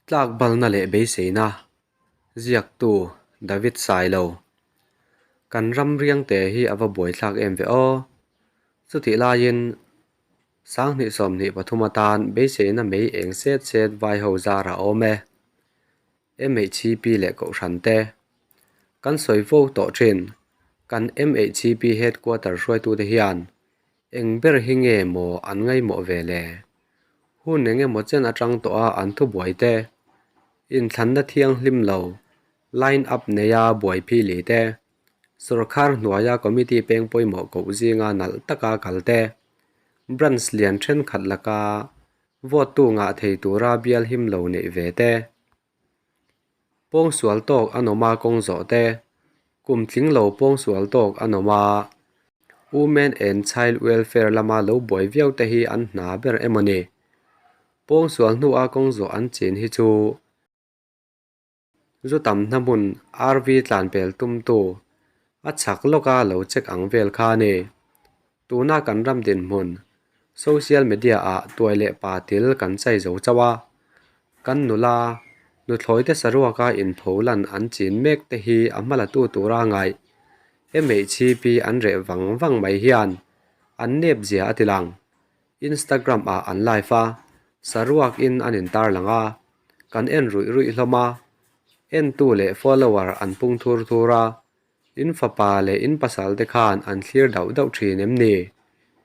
Tlakbalna leh beiseina ziaktu David Sailo. Kan ram riangte hi a va buaithlak em ve aw. Chutih laiin Sanghnih 23 atan beiseina mei eng set set vai ho zar a awm e. MHCP leh Kohhran te kan sawi fo tawh thin. Kan MHCP Headquarter hruaitute hian eng ber hi nge maw an ngaihmawh ve le? Hun eng emaw chen atang tawh a an thubuai te, inthlanna thianghlim lo, line up neia buai phili te, Sawrkhar hnuaia committee peng pawimawh koh zinga nalh taka kal te, branch lian thenkhat laka vote tu ngah thei tura bial him lo neih ve te, pawngsual tawk a nawm a kawng zawh te, kum tling lo pawngsual tawk a nawm a, Women and Child Welfare lama lo buai viau te hi an hna ber emaw ni? Pawngsual hnua kawng zawh an chin hi chu. Zu tam hna hmun RV tlan pel tumtu a chhak lawka lo check ang vel kha a ni. Tuna kan ram dinhmun social media ah tuai leh pa til kan chai zo chauh a, kan nula nuthlawi te saruaka inpho lan an chin mek te hi a hmalatu tura ngaih MHCP an reh vang vang mai hian an nep zia a ti lang. Instagram ah an live a, saruak in an intar lang a, kan en ruih ruih hlawm a, entu leh follower an pung thur thur a, in fapa leh in pasal te khan an thlir dauh dauh thin em ni?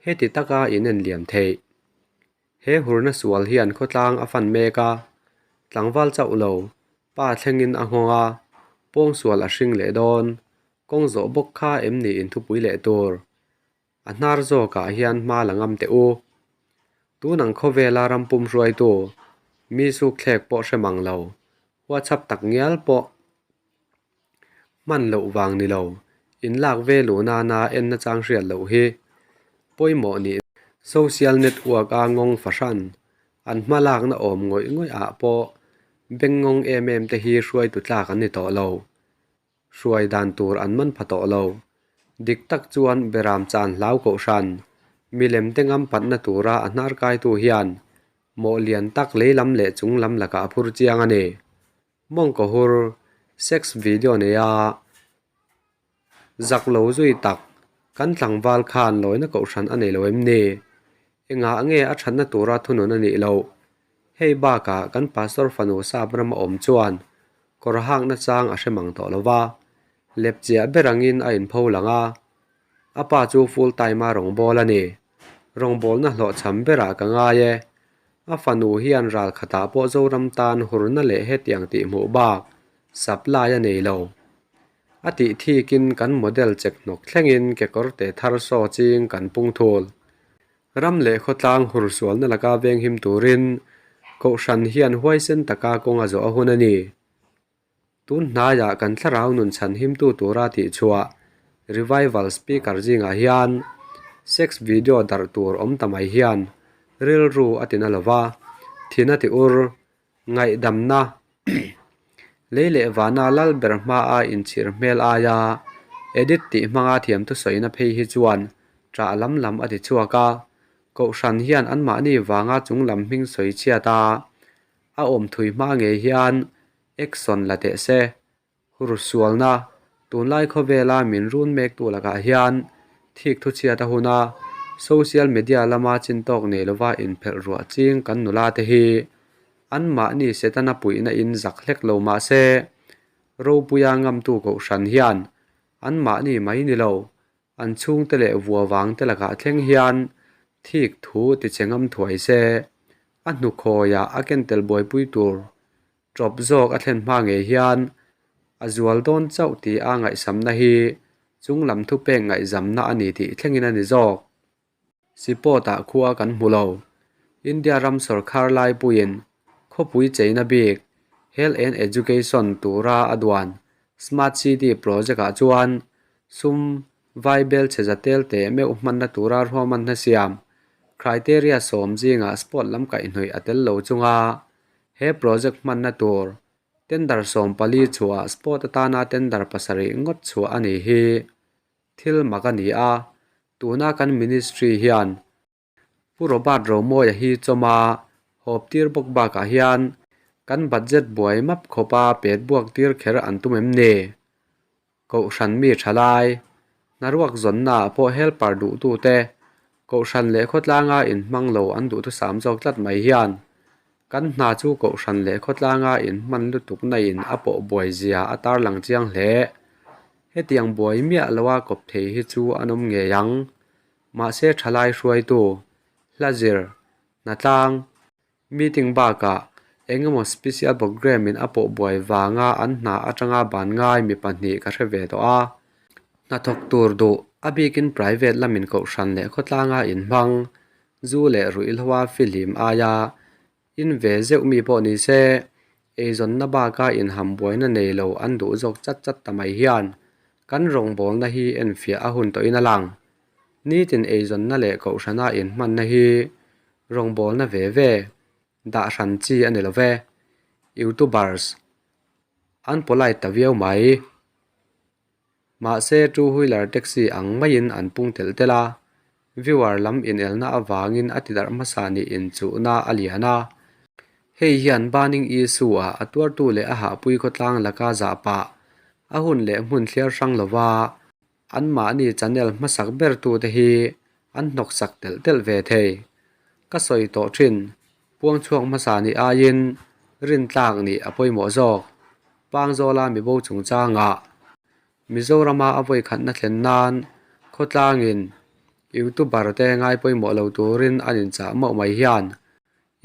Heti taka in en liam theih. He hurna sual hian khawtlang a fan mek a, tlangval chauh lo, pa thlengin a nghawng a, pawngsual a hring leh dawn, kawng zawh bawk kha em ni inthupui leh tur? A hnar zawkah hian hma la ngam teh u. Tun ang khawvela ram pum hruaitu, mi sukthlek pawh hre mang lo, WhatsApp tak ngial pawh hman loh vang ni lo, in lak ve luh nana en nachang hriat loh hi pawimawh nih. Social network a ngawng fahran, an hma lakna awm ngawih ngawih ah pawh beng ngawng em em te hi hruaitu tlak an ni tawh lo. Hruai dan tur an man pha tawh lo. Dik tak chuan Beram chan hlau kohhran, milem te ngam patna tura a hnar kaitu hian mawh lian tak lei lam leh chung lam lakah a phur chiang a ni. Mawngkaw hur, sex video neia zak lo zui tak kan tlangval khan lawina kohhran a nei lo em ni? Engah nge a thatna tura thunun a nih loh? Hei bakah kan pastor fanu sap rama awm chuan kawr hakna chang a hre mang tawh lo va, lepchiah ber angin a inpho lang a, a pa chu full time a rawngbâwl a ni. Rawngbâwlna hlawhchham berah ka ngai e. A fanu hian ral khatah pawh Zoram tan hurna leh hetiang tih hmuh bak supply a nei lo. A tih thikin kan model chek hnawk thlengin kekawr te thar saw ching kan pung thul. Ram leh khawtlang hursualna laka venghim turin Kohhran hian huaisen taka kawng a zawh a hun a ni. Tun hnaiah kan thlarau nun chhan himtu tura tih chhuah Revival Speaker zingah hian sex video darh tur awm ta mai hian rilru a tina lo va, thin a ti ur, ngaihdamna lei leh vana lal ber hmaa inchhir hmel aia edit tih hmanga thiam thusawina phei hi chuan ṭah lam lam a ti chhuak a, Kohhran hian anmahni vanga chung lam hming sawi chhiat a, a awm thui hma ngei hian action la teh se. Hursualna, Tunlai khawvela min run mektu lakah hian thik thu chhiat a hun a, social media lama chintawk nei lova inphelh ruah ching kan nula te hi anmahni Setana puihna in zak hlek lo mah se, ropuia ngamtu kohhran hian anmahni mai ni lo, an chhungte leh vua vangte lakah thleng hian thik thu ti che ngam thuai se, a hnukhawiah a kentel buaipui tur Tawp zawk a thlen hma ngei hian a zual dawn chauh tih a ngaihsamna hi chung lam thupek ngaihzamna a ni tih thlengin a ni zawk. Sipawtah khua kan hmu lo. India ram sawrkhar laipuiin khawpui cheina bik Health and Education tura a duan Smart City project-ah chuan sum vaibel chhe za tel teh meuh hmanna tura ruahmanna siam criteria sawm zingah sport lam kaihhnawih a tel lo chunga He project hmanna tur tender 14 chhuah sport atana tender pasarih ngawt chhuah a nih hi thil mak a ni a, tuna kan ministry hian Pu Robert Romawia hi chawma hawp tir bawk bakah hian. Kan budget buai map khawpa pet buak tir kher an tum em ni? Kohhran mi thalai, hnaruak zawnnaah pawh helper duhtute, Kohhran leh khawtlanga inhmang lo an duhthusam zawk tlat mai hian kan hna chu Kohhran leh khawtlanga inhman lutukna in a pawh buai zia a tarlang chiang hle. Hetiang buai miah loa kawp thei hi chu an awm ngei ang. Mahse thalai hruaitu, hla zir, hnatlang, Meeting bakah eng emaw special programme in a pawh buai vanga an hna atanga ban ngai mi pahnih ka hre ve tawh a. Hnathawk tur duh, a bikin private lamin kohhran leh khawtlanga inhmang, zu leh ruihhloa fihlim aia in ve zeuh mi pawh ni se, eizawnna baka inham buaina nei lo an duh zawk chat chat ta mai hian kan rawngbawlna hi enfiah a hun tawhin a lang. Nitin eizawnna leh kohhrana inhmanna hi Rawngbawlna ve ve dah hran chi a ni lo ve. Youtubers an polite ta viau mai. Mahse two wheeler taxi ang maiin an pung telh telh a, viewer lam inelna avangin a tidarh hmasa nih inchuhna a lian a. Hei hian burning issue ah a tuartu leh a hahpui khawtlang laka zah pah a hun leh hmun thliar hrang lova Anmahni channel hmasak bertute hi an hnawksak telh telh ve thei. Ka sawi tawh thin, puangchhuak hmasa nih aiin rintlak nih a pawimawh zawk. Pangzawla mibo chungchangah Mizorama a vawikhatna thlen nan khawtlangin YouTuber te ngai pawimawh lo turin an inchah mauh mai hian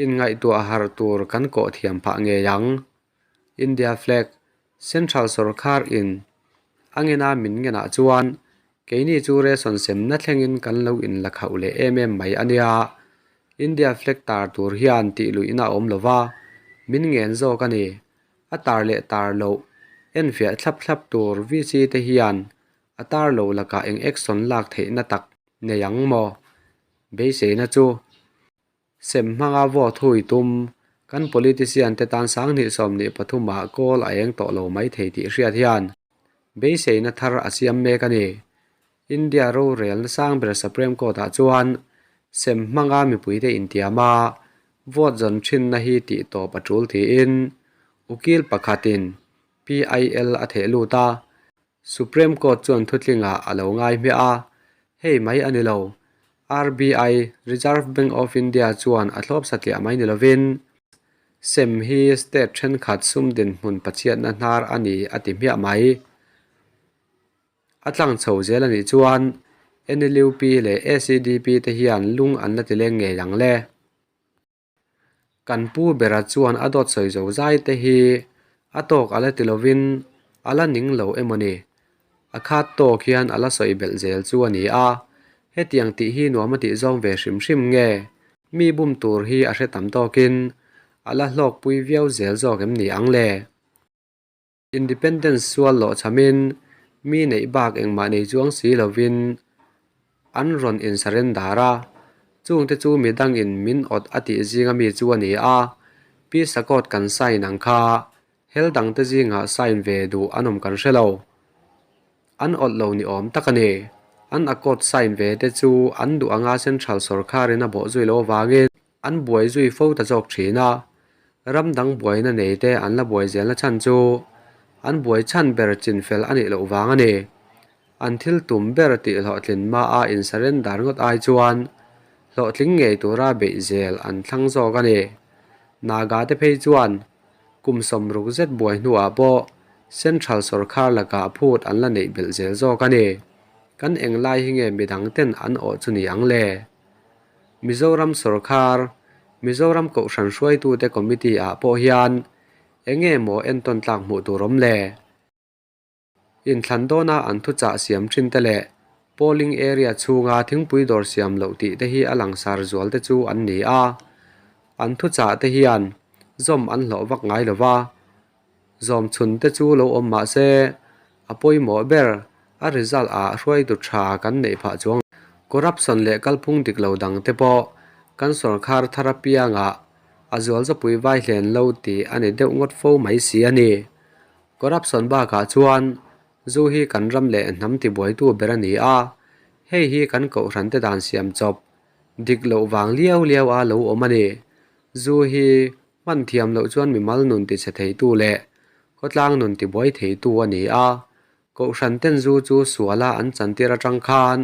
inngaihtuah harh tur kan kawh thiam phah ngei ang. India flag, Central sorkar in a ngena min ngenah chuan keini chu ration semna thlengin kan lo in la khauh leh em em mai a nia. India flag tar tur hian tih luihna a awm lo va, min ngen zawk a ni. A tar leh tar loh enfiah thlap thlap tur VC te hian a tar lo lakah eng action lak theihna tak nei ang maw? Beiseina chu. Sem hmanga vote hui tum, kan politician te tan sanghnih sawmhnih pathumah kawl a eng tawh lo mai thei tih hriat hian beiseina thar a siam mek a ni. India rorelna sang ber Supreme Court ah chuan sem hmanga mipuite intiam a, vote zawn thinna hi tih tawp a tul tiin ukil pakhatin PIL a theh lut a, Supreme Court chuan thutlingah a lo ngai hmiah a, hei mai a ni lo. RBI, Reserve Bank of India, chuan a thlawp satliah mai ni lovin, sem hi state thenkhat sum dinhmun pachhiatna hnar a ni a ti hmiah mai. A tlang chho zel a nih chuan NLUP leh ACDP te hian lung an la ti leng ngei ang le. Kan pu bera chuan a dawt sawi zo zai te hi a tawk a la ti lovin a la ning lo emaw ni? A khat tawk hian a la sawi belh zel chu a ni a, hetiang tih hi nuam a tih zawng ve hrim hrim nge? Mi bum tur hi a hre tam tawkin a la hlawkpui viau zel zawk em ni ang le? Independence sual lawh chhamin mi neih bak engmah nei chuang si lovin an rawn in surrender a, chungte chu midangin min awt a tih zinga mi chu a ni a, Pi Sakawt kan sign ang kha hel dangte zingah sign ve duh an awm kan hre lo. An awt lo ni awm tak a ni. An accord sign ve te chu an duh anga Central sawrkharin a bawh zui loh avangin An buai zui fo ta zawk thin a, ram dang buaina nei te an la buai zelna chhan chu an buai chhan ber chinfel a nih loh vang a ni. An thil tum ber tih hlawhtlin hmaa in surrender ngawt ai chuan hlawhtling ngei tura beih zel an thlang zawk a ni. Naga te phei chuan kum sawmruk zet buai hnuah pawh Central sawrkhar lakah phut an la neih belh zel zawk a ni. Kan englai hi nge midang ten an awh chu ni ang le? Mizoram sawrkhar, Mizoram Kohhran hruaitute Committee ah pawh hian eng nge maw entawn tlak hmuh tur awm le? Inthlan dawna an thuchah siam thin te leh polling area chhunga thingpui dawr siam loh tih te hi a langsar zual te chu an ni a, an thuchah te hian zawm an hlawh vak ngai lo va, Zawm chhun te chu lo awm mah se, a pawimawh ber, a result ah hruaitu tha kan neih phah chuang. Corruption leh kalphung dik lo dang te pawh kan sawrkhar thar apiangah a zual zapui vai hlen lo tih a ni deuh ngawt fo mai si a ni. Corruption bakah chuan zu hi kan ram leh hnam tibuaitu ber a ni a, hei hi kan kohhran te dan siam chawp dik loh vang liau liau a lo awm a ni. Zu hi. Hman thiam loh chuan mimal nun tichhe theitu leh khawtlang nun tibuai theitu a ni a. Kohhran ten zu chu suala an chantir atang khan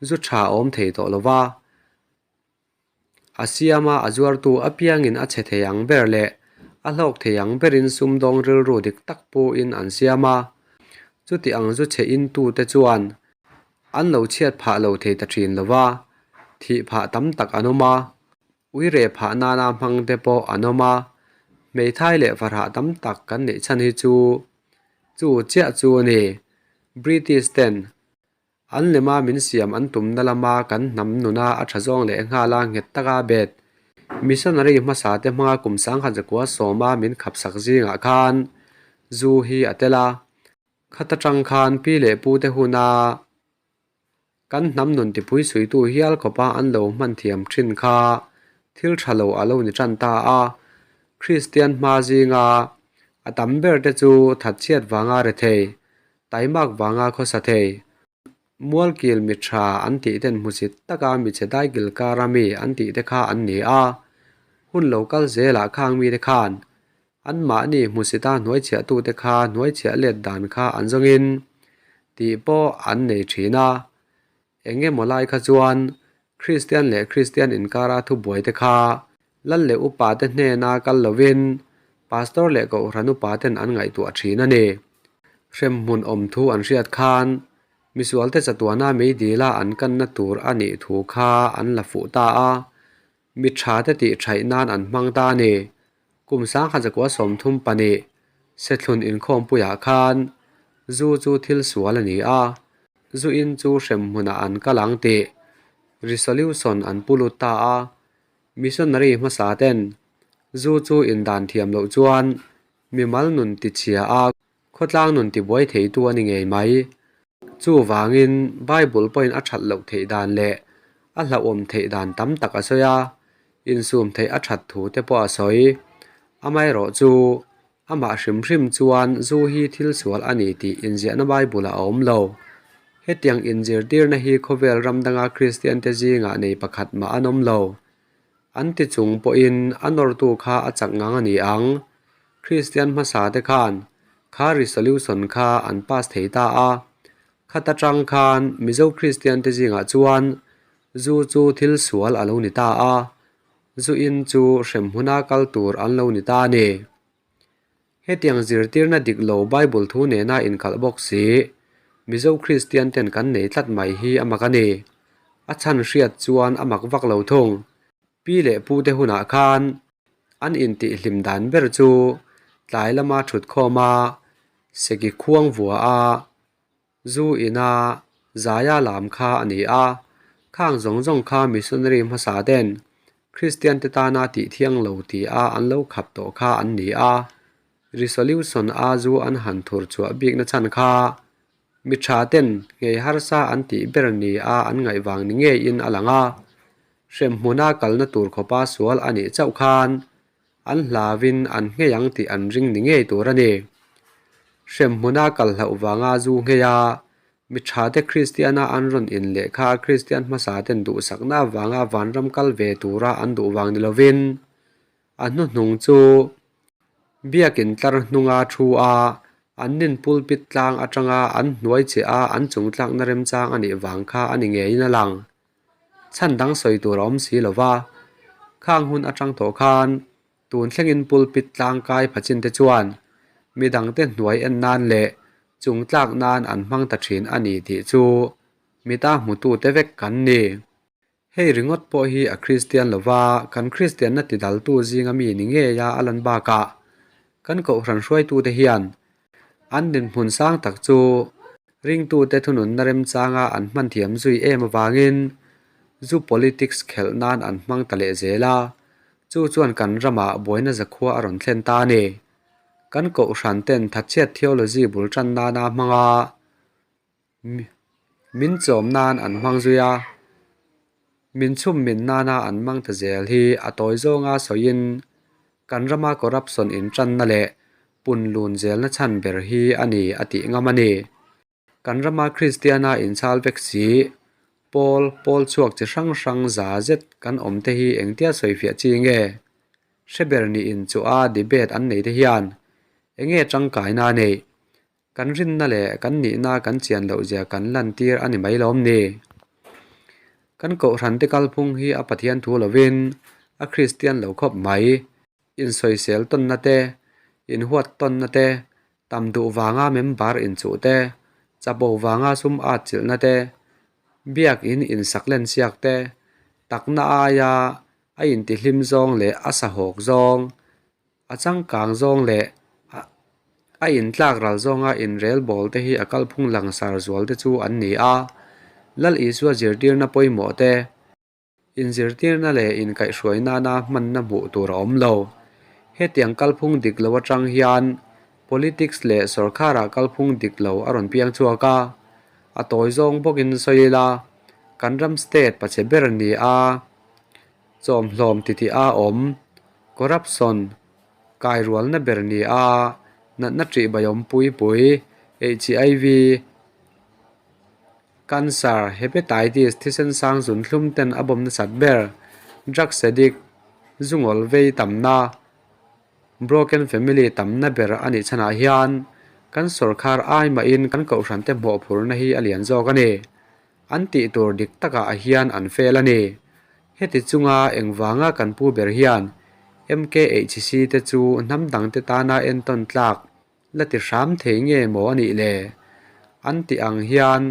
zu tha a awm thei tawh lo va. A siama a zuartu apiangin a chhe thei ang ber leh a hlawk thei ang berin sumdawng rilru dik tak puhin an siam a. Chuti ang zu chhe intute chuan an lo chhiat phah lo thei ta thin lo va, thih phah tam tak an awm a. Uire phah nana hmang te pawh an awm a, hmeithai leh fahrah tam tak kan neih chhan hi chu chu chiah chu a ni. British ten an lema min siam an tumna lama kan hnam nuna a tha zawng leh nghala nghet taka bet missionary hmasa te hmanga kum 1900 sawma min khapsak zingah khan zu hi a tel a, khata tang khan pi leh pu te huna Kan hnam nun tipui suitu hial khawpa an lo hman thiam thin kha thil tha lo a lo ni tan ta a. Kristian hma zinga a tam ber te chu thatchhiat vanga rethei, taimak vanga khawsa thei, mualkil mi tha an tih ten hmusit taka michhe daikil kara mi an tih te kha an ni a. Hun lo kal zelah khang mite khan anmahni hmusita hnuaichhiahtute kha hnuaichhiah let dan kha an zawngin tih pawh an nei thin a. Eng emaw lai kha chuan Kristian leh Kristian inkara thubuai te kha lal leh upa te hnena kal lovin Pastor leh Kohhran upa ten an ngaihtuah thin a ni. Hremhmun awm thu an hriat khan misualte chatuana meidila an kanna tur a nih thu kha an la fuh ta a. Mi tha te tih thaih nan an hmang ta a ni. Kum 1932 Sethlun inkhawmpuiah khan zu chu thil sual a ni a, zu in chu hrem hmunah an kal ang tih resolution an pu lut ta a. Missionary hmasa ten zu chu indan thiam loh chuan mimal nun tichhia a khawtlang nun tibuai theitu a ni ngei mai. Chuvangin Bible pawhin a that loh theih dan leh a hlauhawm theih dan tam tak a sawi a, insum theih a that thu te pawh a sawi. Amaherawh chu amah hrim hrim chuan zu hi thil sual a ni tih inziahna Bible ah a awm lo. Hetiang inzirtirna hi khawvel ram danga Kristian te zingah nei pakhat mah an awm lo. An ti chung pawhin a nawrtu kha a chak ngang a ni ang. Kristian hmasa te khan kha resolution kha an pass thei ta a, khata tang khan Mizo Kristian te zingah chuan zu chu thil sual a lo ni ta a, zu in chu hrem hmuna kal tur an lo ni ta a ni. Hetiang zirtirna dik lo Bible thu nena inkalh bawk si, Mizo Kristian ten kan nei tlat mai hi a mak a ni. A chhan hriat chuan a mak vak lo thung. Pi leh pu te hunah khan an intihhlim dan ber chu tlai lama thut khawm a, seki khuang vua a, zu ina zaia lam kha a ni a. Khang zawng zawng kha missionary hmasa ten Kristian te tana tih thiang lo ti a an lo khap tawh kha an ni a. Resolution a zu an han thur chhuah bikna chhan kha Mi tha ten nghei harsa an tih ber ni a an ngaih vang ni ngeiin a lang a, hremhmuna kalna tur khawpa sual a nih chauh khan an hlavin an nghei ang tih an ring ni ngei tur a ni. Hremhmuna kal hlauh vanga zu nghei a, mi tha te Kristiana an rawn in leh kha Kristian hmasa ten duhsakna avanga vanram kal ve tura an duh vang ni lovin A hnuhnung chu biakin tlar hnunga thu a, an nin pulpit tlang atanga an hnuai che a an chung tlakna remchang a nih vang kha a ni ngeiin a lang. Chhan dang sawi tur a awm si lo va, khang hun atang tawh khan tun thlengin pulpit tlang kai phachin te chuan midangte hnuai en nan leh chung tlak nan an hmang ta thin a ni tih chu mita hmutute vek kan ni. Hei ringawt pawh hi a Kristian lova, kan Kristianna tidaltu zinga mi ni ngeia a lan bakah kan Kohhran hruaitute hian an dinhmun sang tak chu ringtute thununna remchanga an hman thiam zui em avangin zu politics khelh nan an hmang ta leh zel a, chu chuan kan ramah buaina zakhua a rawn thlen ta a ni. Kan Kohhran ten thatchhiat theology bul tan nana hmanga Min chawm nan an hmang zui a, min chhum min nana an hmang ta zel hi a tawi zawnga sawiin kan rama corruption intanna leh punlun zelna chhan ber hi a ni a tih ngam a ni. Kan rama Kristiana inchhal vek si, pawl, pawl chhuak chi hrang hrang za zet kan awm te hi engtia sawifiah chi nge? Hre ber nih inchuh a debate an nei te hian enge tangkaina a neih? Kan rinna leh kan nihna kan chian loh zia kan lantir a ni mai lawm ni? Kan kohhran te kalphung hi a Pathian thu lovin a Kristian lo khawp mai. Insawisel tawnna te, inhuat tawnna te, tam duh vanga member inchuh te, chapo vanga sum at chilhna te, biakin insak len siak te, takna aia a intihlim zawng leh a sahawk zawng, a changkang zawng leh a intlak ral zawnga inrel bawl te hi a kalphung langsar zual te chu an ni a. Lal Isua zirtirna pawimawh te, inzirtirna leh inkaihhruai nana hmanna hmuh tur a awm lo. Hetiang kalphung dik lo atang hian politics leh sawrkharah kalphung dik lo a rawn piang chhuak a, a tawi zawng bawkin sawi ila kan ram state pachhe ber ni a. Chawmhlawm titih a awm, corruption, kairualna ber ni a, natna ṭih bayawm pui pui, HIV, cancer, hepatitis, thisen sang zunthlum ten a bawm nasat ber, drugs addict, zungawl vei tamna, broken family tamna ber a nih chhanah hian kan sawrkhar ai mahin kan kohhran te hmawhphurna hi a lian zawk a ni. An tih tur dik takah hian an fel a ni. Heti chunga engvanga kan pu ber hian MKHC te chu hnam dangte tana entawn tlak la ti hram thei nge maw a nih le? An tih ang hian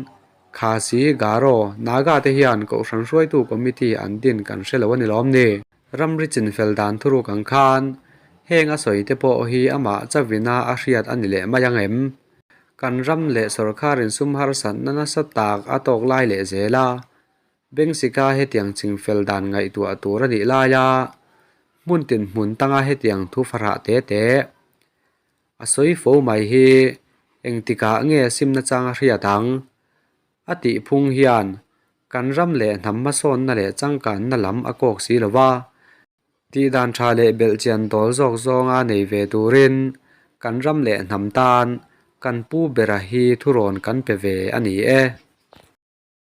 Khasi, Garo, Naga te hian Kohhran hruaitu Committee an din kan hre lo a ni lawm ni? Ramri chinfel dan thuruk ang khan heng a sawi te pawh hi amah chavina a hriat a ni leh mai ang em? Kan ram leh sawrkharin sum harsatna nasa tak a tawk lai leh zel a, Bengsika hetiang chingfel dan ngaihtuah tur a nih laia hmun tin hmun tanga hetiang thu farah te te a sawi fo mai hi engtikah nge simna chang a hriat ang? A tih phung hian kan ram leh hnam hmasawnna leh changkanna lam a kawk si lo va, Tihdan tha leh belhchian dawl zawk zawnga nei ve turin kan ram leh hnam tan kan pu bera hi thurawn kan pe ve a ni e.